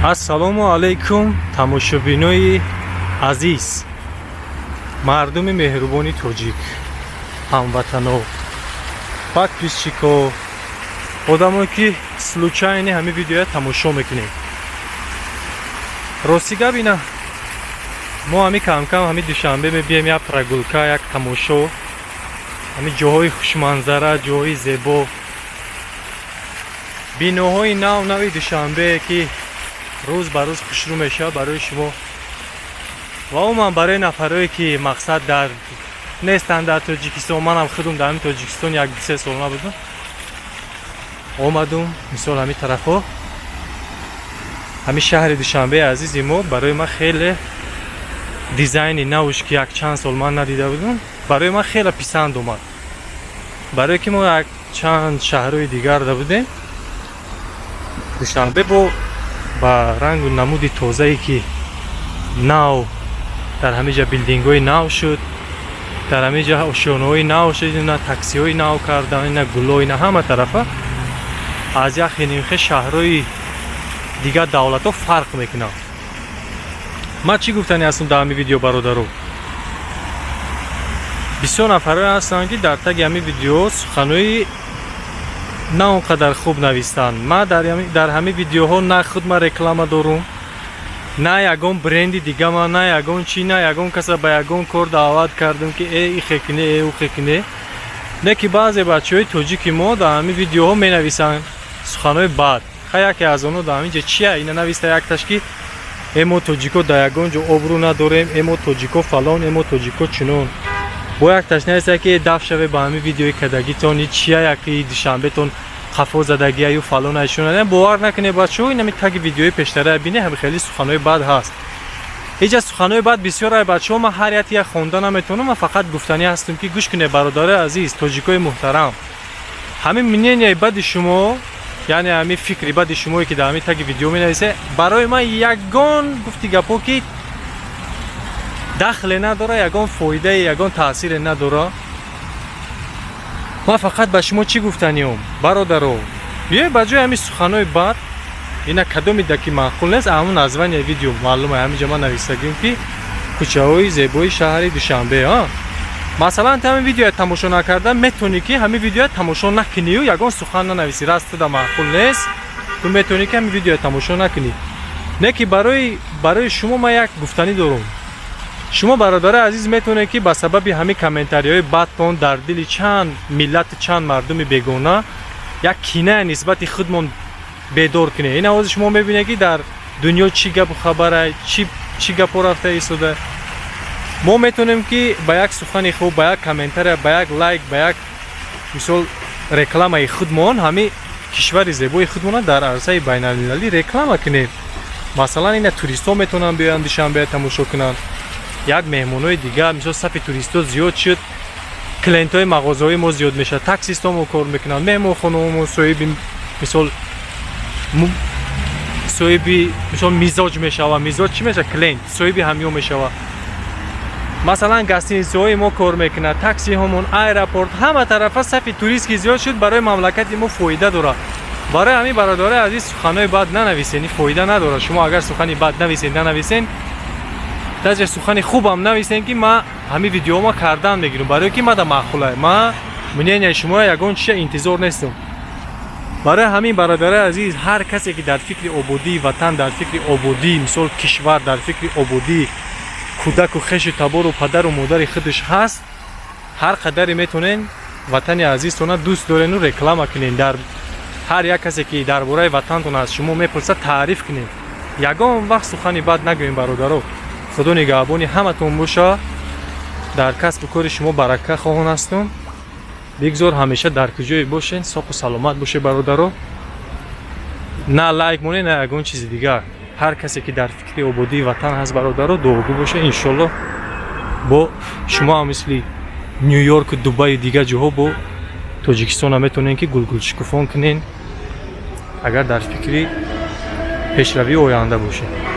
Ассалому алайкум, тамошобинои азиз, мардуми меҳрубони тоҷик, ҳамватано, подписчико, одамое, ки случайно ҳамин видеоя тамошо мекунем. Рости гап, ина мо ҳами камкам ҳами Душанбе мебием, як прогулка, як тамошо, ҳами ҷоҳои хушманзара, ҷоҳои зебо, биноҳои нав нави Душанбе, ки рӯз ба рӯз хушрӯ мешавад, барои шумо ва умуман барои нафарое, ки мақсад дар нестанд дар Тоҷикистон. Манам худум дар ҳамин Тоҷикистон як 2-3 сол набудам, омадум, мисол, ҳамин тарафҳо, ҳамин шаҳри Душанбеи азизи мо барои ман хеле дизайни навуш, ки як чанд сол ман надида будам, барои ман хеле писанд омад, барое ки мо як чанд шаҳрҳои дигар да будем. Душанбе ба рангу намуди тозае, ки нав дар ҳамин ҷа билдингҳои нав шуд, дар ҳамин ҷа ошёнаҳои нав шуд, ина таксиҳои нав кардан, ина гуло, ина ҳама тарафа аз як хенимхе шаҳрҳои дигар давлатҳо фарқ мекунад. Ман чӣ гуфтани ҳастам дар ҳамин видео, бародаро? Бисёр нафарое ҳастанд, ки дар таги ҳамин видео суханои на он қадар хуб навистанд. Ман дар ҳамин видеоҳо на худ ман реклама дорум, на ягон бренди дига ман, на ягон чӣ, на ягон каса ба ягон кор даъват кардам, ки э ихе кине, э ухе кине. Не ки баъзе бачаҳои тоҷики мо дар ҳамин видеоҳо менависанд суханои бад. Ха, яке аз онҳо дар ҳамин ҷа чия ина нависта, якташ, ки э мо тоҷико дар ягон ҷо обрӯ надорем, э мо тоҷико фалон, э мо тоҷико чунон. Бо якташ нависта, ки даф шаве ба ҳамин видеои кадагитон, чия яки Душанбетон қафо задагияю фалон айшон. Бовар накунед, бачаҳо, инами таги видеои пештара бине, ҳами хеле суханои бад ҳаст. Ҳеҷ суханои бад бисёр ай, бачаҳо, ман ҳар як хонда наметавонам. Ман фақат гуфтанӣ ҳастам, ки гӯш кунед, бародарои азиз, тоҷикои муҳтарам, ҳамин мненияи бади шумо, яъне ҳамин фикри бади шумое, ки дар ҳамин таги видео менависе, барои ман ягон, гуфти гапҳо, ки дахле надора, ягон фоидае, ягон таъсире надора. Ман фақат ба шумо чӣ гуфтаниём, бародаро? Биёед, ба ҷои ҳамин суханои бад, ина кадоми даки маъқул нест, ҳамун название видео маълума, ҳаминҷа ман навистагим, ки кӯчаҳои зебои шаҳри Душанбе. А масалан, ту ҳамин видеоя тамошо накарда метавонӣ, ки ҳамин видеоя тамошо накунию ягон сухан нанависӣ. Раст туда маъқул нест, ту метавонӣ, ки ҳамин видеоя тамошо накунӣ. Не ки барои шумо ман як гуфтанӣ дорум. Шумо, бародари азиз, метавонед, ки ба сабаби ҳамин комментариҳои бадтон дар дили чанд миллату чанд мардуми бегона як киная нисбати худмон бедор кунед. Ин авози шумо мебинед, ки дар дунё чӣ гапу хабара, чӣ гапҳо рафта истода. Мо метавонем, ки ба як сухани хуб, ба як комментария, ба як лайк, ба як, мисол, рекламаи худмон ҳамин кишвари зебои худмона дар арсаи байналмилалӣ реклама кунем. Масалан, ина туристҳо метавонанд биёянд, Душанбея тамошо кунанд, як меҳмонҳои дигар. Мисол, сафи туристҳо зиёд шуд, клиентҳои мағозаҳои мо зиёд мешавад, таксистҳо мо кор мекунанд, меҳмонхонаҳомо соҳиби, мисол, соҳиби, мисол, мизоҷ мешава. Мизоҷ чӣ мешавад? Клиент, соҳиби ҳамё мешава. Масалан, гостиницаҳои мо кор мекунад, таксиҳомон, аэропорт, ҳама тарафа сафи турист ки зиёд шуд, барои мамлакати мо фоида дорад. Барои ҳамин, бародарои азиз, суханои бад нанависен, ин фоида надорад. Шумо агар сухани бад нависен, нанависен, даже сухани хубам нависен, ки ман ҳамин видеома кардан мегирам, барое ки мада маъқула. Ма мненияи шумо ягон чиза интизор нестам. Барои ҳамин, бародарои азиз, ҳар касе, ки дар фикри ободии ватан, дар фикри ободии, мисол, кишвар, дар фикри ободии кӯдаку хешу табору падару модари худаш ҳаст, ҳар қадаре метонен ватани азизтона дӯст дорену реклама кунен. Дар ҳар як касе, ки дар бораи ватантон аз шумо мепурсад, таъриф кунед. Ягон вақт сухани бад нагӯем. Бародаро, Худо нигаҳбони ҳаматон боша, дар касбу кори шумо барака хоҳон ҳастум. Бигзор ҳамеша дар куҷое бошен, соқу саломат бошед, бародаро. На лайк монед, на ягон чизи дигар. Ҳар касе, ки дар фикри ободии ватан ҳаст, бародаро, дуогӯ боша. Иншолло, бо шумо ҳам мисли Ню Йорку, Дубаю дигар ҷоҳо бо Тоҷикистона метавонем, ки гулгулшукуфон кунен, агар дар фикри пешравии оянда бошед.